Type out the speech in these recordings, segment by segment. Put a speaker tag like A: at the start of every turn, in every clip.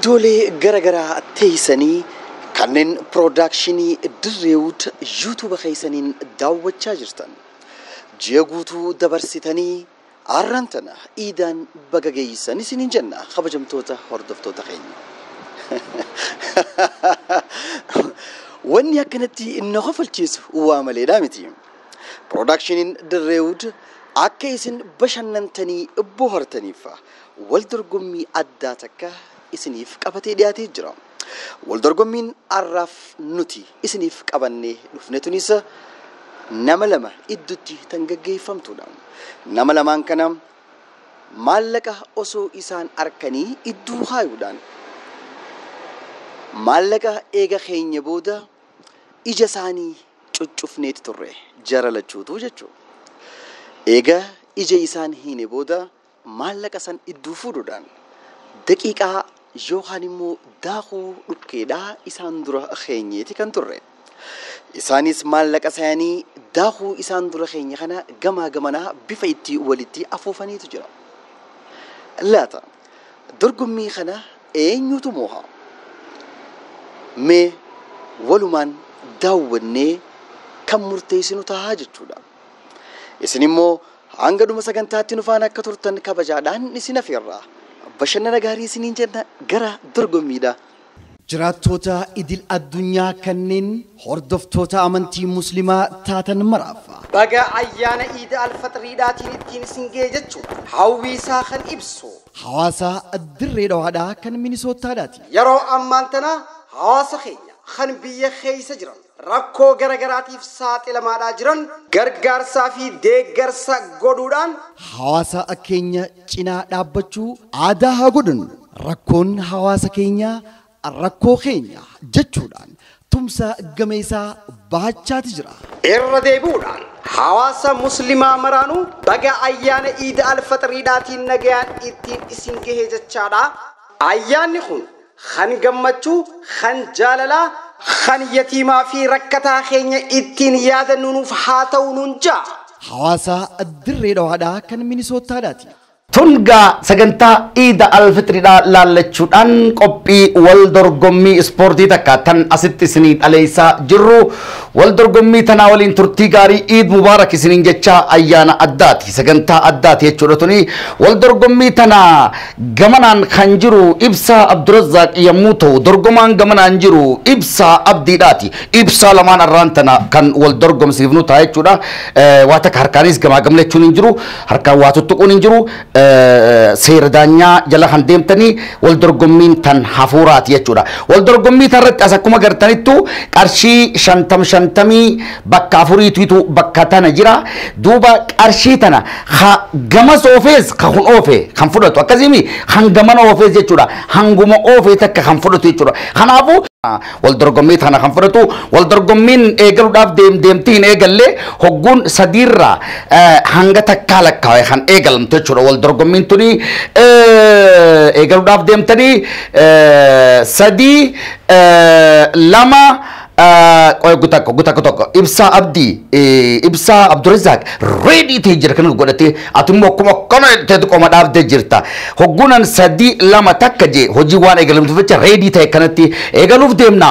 A: Iddoolee garaagaraa teessanii kanneen piroodakshinii Dirreewud yuutuuba keessaniin daawwachaa jirtan. Ji'a guutuu dabarsitanii arraan tana iidaan baga geessan isiniin jenna kabajamtoota hordoftoota keenya. Wanni akkanatti na kofalchiisu waa maleedhaa miti. Piroodaakshiniin Dirreewud akka isin bashannantanii bohaartaniif wal dorgommii addaa takka isiniif qabatee dhiyaatee jira. Wal dorgommiin arraaf nuti isiniif qabannee dhufne tunis nama lama idduutti tan gaggeeffamtudha. Nama lamaan kana maallaqa osoo isaan arkanii idduu haayuudhaan maallaqa eega keenya booda ija isaanii cuccufneeti turre jara lachuutu jechuudha. Eega ija isaan hiine booda maallaqa san idduu fuudhuudhaan daqiiqaa yookaan immoo daakuu dhukkeedhaa isaan dura keenyeeti kan turre. Isaanis maallaqa isaanii daakuu isaan dura keenya kana gamaa gamanaa bifa itti walitti afuufaniitu jira. Laata dorgommii kana eenyutu mooha? Mee walumaan daawwannee kan murteessinu tahaa jechuudha. Isin immoo hanga dhuma sagantaatti nu faana akka turtan kabajaadhaan isin afeerra. Bashannana gaarii isiniin jenna gara dorgommiidha. Jiraattoota idil addunyaa kanneen hordoftoota amantii musliimaa taatan maraaf. Baga ayyaana Iida Alfaxriidhaatiin ittiin isin ga'e jechuudha. Hawwii isaa kan ibsu. Hawaasa Dirree Dhawaadhaa kan Minisootaadhaati. Yeroo ammaan tana hawaasa keenya kan biyya keessa jiran rakkoo garagaraatiif saaxilamaadhaa jiran gargaarsaa fi deeggarsa godhuudhaan hawaasa keenya cinaa dhaabbachuu aadaa haa godhannu. Rakkoon hawaasa keenyaa rakkoo keenya jechuudhaan tumsa gameessaa bahachaati jira. Irra deebi'uudhaan hawaasa musliimaa maraanuu baga ayyaana Iida Alfaxriidhaatiin nagayaan ittiin isin gahe jechaadha. Ayyaanni kun kan gammachuu, kan jaalalaa, kan yatiimaa fi rakkataa keenya ittiin yaadannu nuuf haa ta'u nuun ja'a. Hawaasa Dirree Dhawaadhaa kan Minisootaadhaati.
B: Tungaa sagantaa Iida Alfixriidhaa laallachuudhaan qophii wal dorgommii ispoortii takka tan asitti isinii dhaleessaa jirru. Wal dorgommii tanaa waliin turtii gaarii Iid Mubaarak isiniin jecha ayyaana addaati sagantaa addaati jechuudha tuni. Wal dorgommii tanaa gamanaan kan jiru Ibsaa Abdurazzaaq yommuu ta'u dorgomaan gamanaan jiru Ibsaa Abdiidhaati. Ibsaa lamaan arraan tana kan wal dorgomsiifnu ta'a jechuudha. Waa takka harkaanis gamaa gamlachuun hin jiru, harkaan waa tuttuquun hin jiru. Seera daanyaa jala kan deemtanii wal dorgommiin tan hafuuraati jechuudha. Wal dorgommii tanarratti as akkuma gartanittu qarshii 50 bakka afuriitu bakka tana jira. Duuba qarshii tana gamas oofees kan kun oofe kan fudhatu akkasii kan gamana oofees jechuudha. Hanguma oofee takka kan fudhatu jechuudha. Kanaafuu wal dorgommii tana kan fudhatu wal dorgommiin eegaluudhaaf deemtii hin eegalle hogguun sadiirraa hanga takkaa lakkaa'e kan eegalamtu jechuudha. Wal dorgommiin tuni eegaluudhaaf deemtanii 3 2 gutakko tokko Ibsaa Abdii Ibsaa Abdurazzaaq reedii ta'e jira kan godhatee ati immoo akkuma akkana ta'etu qoma dhaabdee jirta. Hogguunan 3 2 1 jee hojii waan eegalamtuuf jecha reedii ta'e kanatti eegaluuf deemna.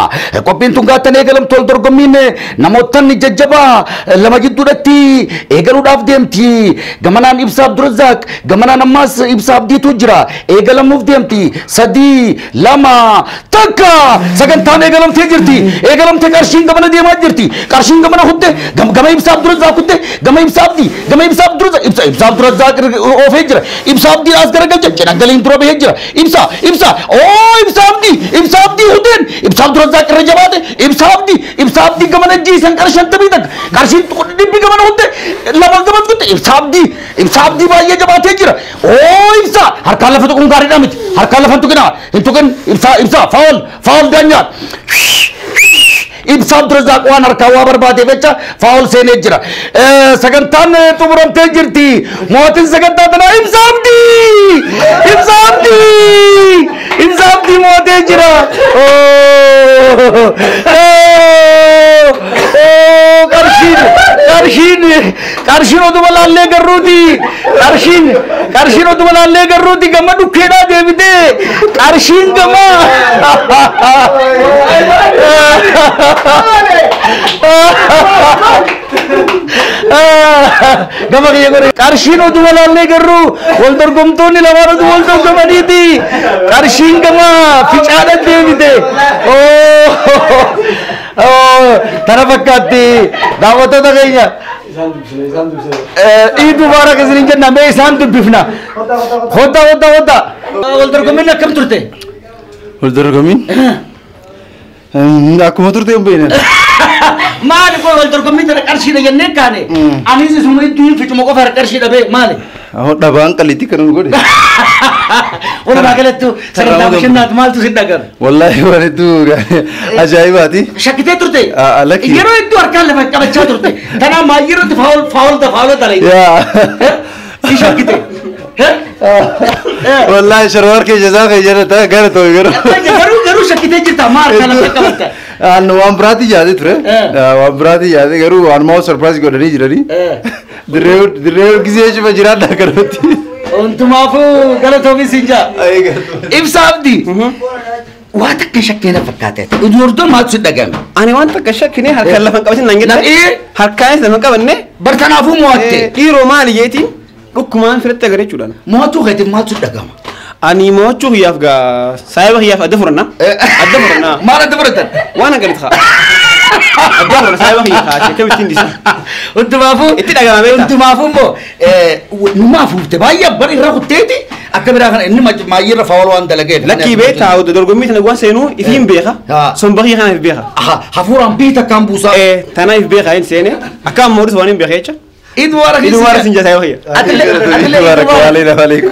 B: Qophiin tun gaattan eegalamtu wal dorgommiin namootni jajjabaa lama jidduudhatti eegaluudhaaf deemti. Gamanaan Ibsaa Abdurazzaaq gamanaan ammaas Ibsaa Abdiitu jira eegalamuuf deemti. 3 2 1 sagantaan eegalamtee jirti. Eegalamtee qarshiin gamana deemaa jirti. Qarshiin gamana hutte gama Ibsaa Abdurazzaaq hutte gama Ibsaa Abdii gama Ibsaa Abdurazzaaq Ibsaa Abdurazzaaq oofee jira. Ibsaa Abdii as garagalcha cinaa galiin dura bahee jira. Ibsaa Ibsaa oo Ibsaa Abdii Ibsaa Abdii huteen Ibsaa Abdurazzaaq irra jabaate Ibsaa Abdii Ibsaa Abdii gamana jiisan qarshii 51 qarshiin dhibbi gamana hutte lama gamana hutte Ibsaa Abdii Ibsaa Abdii baay'ee jabaatee jira. Oo Ibsaa harkaan lafa tuquun gaariidha miti. Harkaan lafa hin tuqinaa hin tuqin Ibsaa Ibsaa faawul faawul daanyaa. Ibsaa Abdurazzaaq waan harkaa waa barbaadeef jecha faawul seenee jira. Sagantaan xumuramtee jirti. Mootiin sagantaa tanaa Ibsaa Abdii! Ibsaa Abdii! Ibsaa Abdii mootee jira. Qarshiin qarshiin Qarshiin oduma laallee garruuti. Qarshiin oduma laallee garruuti gama dhukkeedhaa deebitee qarshiin gama. Gama kiyya godhe qarshiin oduma laallee garruu wal dorgomtoonni lamaan oduu wal dorgomaniiti. Qarshiin gama ficaadhaan deebite. Tana fakkaatti daawwattoota keenya. Iid mubaarak isiniin jenna mee isaan dubbifna. Hodda hodda hodda. Wal dorgommiin akkam turte?
A: Wal dorgommiin? Akkuma turte hin beekne.
B: Maali kun wal dorgommii tana qarshiidha jennee kaane. Anis isuma iddoo hin ficuma qofa qarshii dhabee maali?
A: Dhabaan qaliitti kan nu godhe.
B: Walumaa galattu sagantaa bashannaatu maaltu si dhagame?
A: Wallaahi waan hedduu ajaa'ibaati.
B: Shakkitee turte? Yeroo hedduu harkaan lafa qabachaa turte. Kanaaf maayyii irratti faawol faawol dalai. Si shakkite.
A: Wallaahi sharwaar kee jazaa kee jala gara ta'e garuu.
B: Garuu shakkitee jirta maa harkaan lafa qabatta?
A: Waan biraatti yaadee ture. Waan biraatti yaadee garuu waan maa surprise godhanii jiranii. Dirree gisee cufa jiraadha kanatti.
B: Hundumaafuu galatoomi siin jaa. Ibsa Abdii. Waa takka shakkee na fakkaate. Ijoollee maaltu si dhagame?
C: Ani waan takka shakkine harkaan lafa hin qabatin naan jette. Harkaanis lafa hin qabanne.
B: Bartanaafuu mo'atte.
C: Dhiiroo maali jeetiin dhukkumaan firatti agarre jechuudha.
B: Mo'achuu keetiif maaltu si dhagama?
C: Ani mo'achuu kiyyaaf gaa saayiba kiyyaaf adda furanna. Adda furanna.
B: Maal adda furatan?
C: Waan hangalitti haa. Adda furanna saayiba kiyya haa sheekee ittiin dhiisa.
B: Hundumaafuu.
C: Itti dhagama beektaa?
B: Hundumaafuu immoo numaa fuufte baay'ee abbaan irraa kutteeti akka biraa kana inni maayyii irra faawol waan dalageef.
C: Lakkii beektaa dorgommii tana waan seenuu ifiin beeka. Somba kiyya kanaaf beeka.
B: Hafuuraan biita akkaan buusaa.
C: Tanaaf beeka hin seene akka ammoo waan hin beeka jecha.
B: Iid mubaarak.
C: Iid mubaarak sin jaa saayiba kiyya.
B: Atillee
A: Mubaarak waaleykum.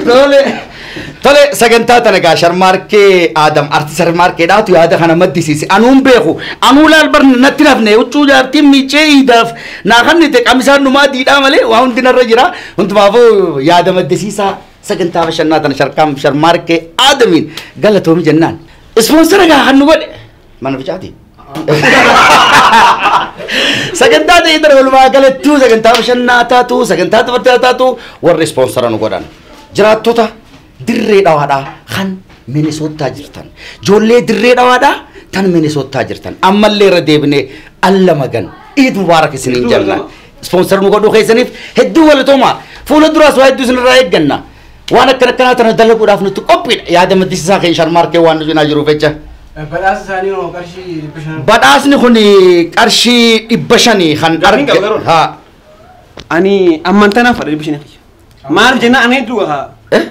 B: Tole sagantaa tana gaa Sharmaarkee Aadam arti Sharmaarkeedhaatu yaada kana maddisiise. Anuun beeku anuu laal bar natti nafne huccuu jaartiin miicee iidaaf naa kannite qamisaan dhumaa diidhaa malee waa hundi narra jira. Hundumaafuu yaada maddisiisaa sagantaa bashannaa tana Sharmaarkee Aadamiin galatoomi jennaan. Ispoonsara gaa kan nu godhe mana ficaati. Sagantaa ta'ee tana walumaa galattuu sagantaa bashannaa taatu sagantaa taphattaa taatu warri ispoonsara nu godhan. Jiraattota dirree dhawaadhaa kan Minisootaa jirtan. Ijoollee dirree dhawaadhaa tan Minisootaa jirtan. Ammallee irra deebinee alla magan Iid mubaarak isiniin jenna. Ispoonsar nu godhuu keessaniif hedduu galatoomaa. Fuula duraas waa hedduu isinirraa eegganna. Waan akkana akkanaa tana dalaguudhaaf nuti qophiidha. Yaada maddisiisaa keenya Sharmaarkee waan nu cinaa jiruuf jecha.
D: Badhaasa isaanii hoo qarshii 500.
B: Badhaasni kun qarshii 500 kan arge.
C: Ani ammantanaa fadha 500. Maal jenna ani dhuga haa.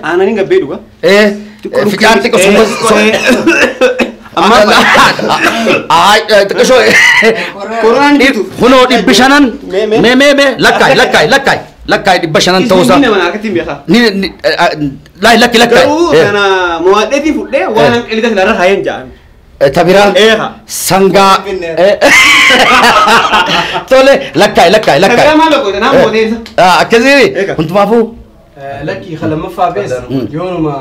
C: Aannan gabbee dhuga.
B: Ficaan xiqqoo amma xiqqoo
C: Koronaan jiru.
B: Kunoo 500 mee mee mee lakkaay lakkaay lakkaay lakkaay 500 ta'uusaa.
C: Inni nama akkatti hin beekaa.
B: Ni laay lakki lakkaay.
C: Garuu kana mo'adheetii fudhee waan hanqalita sinarra haayeen ja'an.
B: Tabiraa sangaa tole lakkaay lakkaay lakkaay.
C: Tabiraa maal lakkoofte naan mooteessa.
B: Akkasii hundumaafuu.
D: Lakkii lammaffaa bees yoonuma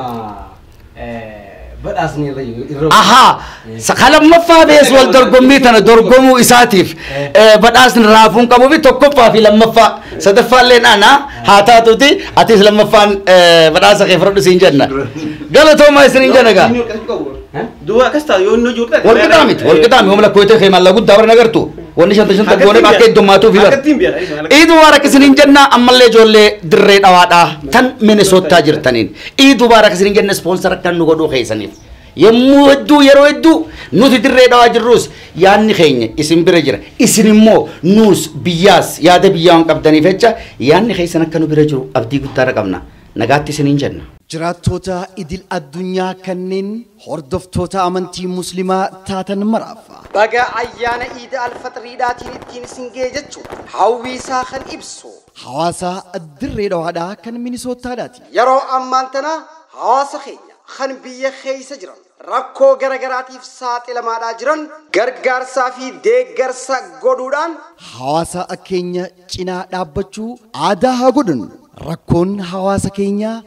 D: badhaasni irra.
B: Ahaa lammaffaa bees wal dorgommii tana dorgomuu isaatiif badhaasni raafuun qabuu fi tokkoffaa fi lammaffaa sadaffaa illee naana haa taatuuti atis lammaffaan badhaasa kee fudhadhu siin jenna. Galatoomaa isiniin jenna gaa.
C: Duuba akkas taatu yoo inni hojii
B: Walqixaa miti walqixaa miti humna kooyitee kee maallaa guddaa bara nagartu. Wanni shanta shanta goonee akka heddummaatuuf hibata. Iid mubaarak isiniin jenna ammallee ijoollee dirree dhawaadhaa tan Minisootaa jirtaniin. Iid mubaarak isiniin jenna ispoonsara kan nu godhuu keessaniif. Yommuu hedduu yeroo hedduu nuti dirree dhawaa jirrus yaadni keenya isin bira jira. Isin immoo nuus biyyaas yaada biyyaa waan qabdaniif jecha yaadni keessan akka nu bira jiru abdii guddaadha qabna. Nagaatti isiniin jenna.
A: Jiraattoota idil addunyaa kanneen hordoftoota amantii musliimaa taatan maraaf.
E: Baga ayyaana Iid al-Faxriidhaatiin ittiin isin ga'e jechuudha. Hawwii isaa kan ibsu.
A: Hawaasa dirree dhawaadhaa kan Minisootaadhaati.
E: Yeroo ammaan tana hawaasa keenya kan biyya keessa jiran rakkoo garagaraatiif saaxilamaadhaa jiran gargaarsaa fi deeggarsa godhuudhaan
A: hawaasa keenya cinaa dhaabbachuu aadaa haa godhannu. Rakkoon hawaasa keenyaa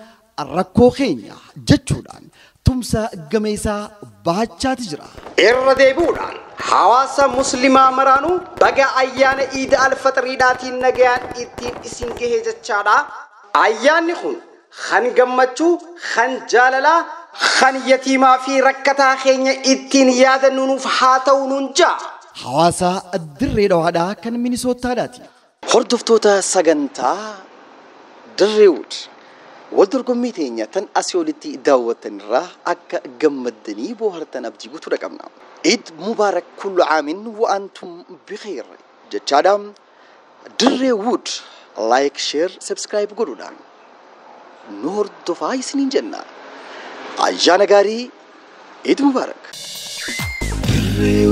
A: rakkoo keenya jechuudhaan Tumsa gameessaa bahachaati jira.
E: Irra deebi'uudhaan hawaasa muslimaa maraanuu baga ayyaana Iida Alfaxriidhaatiin nagayaan ittiin isin gahe jechaadha. Ayyaanni kun kan gammachuu, kan jaalalaa, kan yatiimaa fi rakkataa keenya ittiin yaadannu nuuf haa ta'u nuun ja'a.
A: Hawaasa Dirree Dhawaadhaa kan Minisootaadhaati. Hordoftoota sagantaa Dirreewud wal dorgommii teenya tan asii olitti daawwattan irraa akka gammaddanii boohartan abdii guutuudha qabna. Iid Mubaarak kullu aamin wa antum bikheer jechaadha. Dirreewud like, share, subscribe godhuudhaan nu hordofaa isiniin jenna. Ayyaana gaarii, Iid Mubaarak. Dirreewud.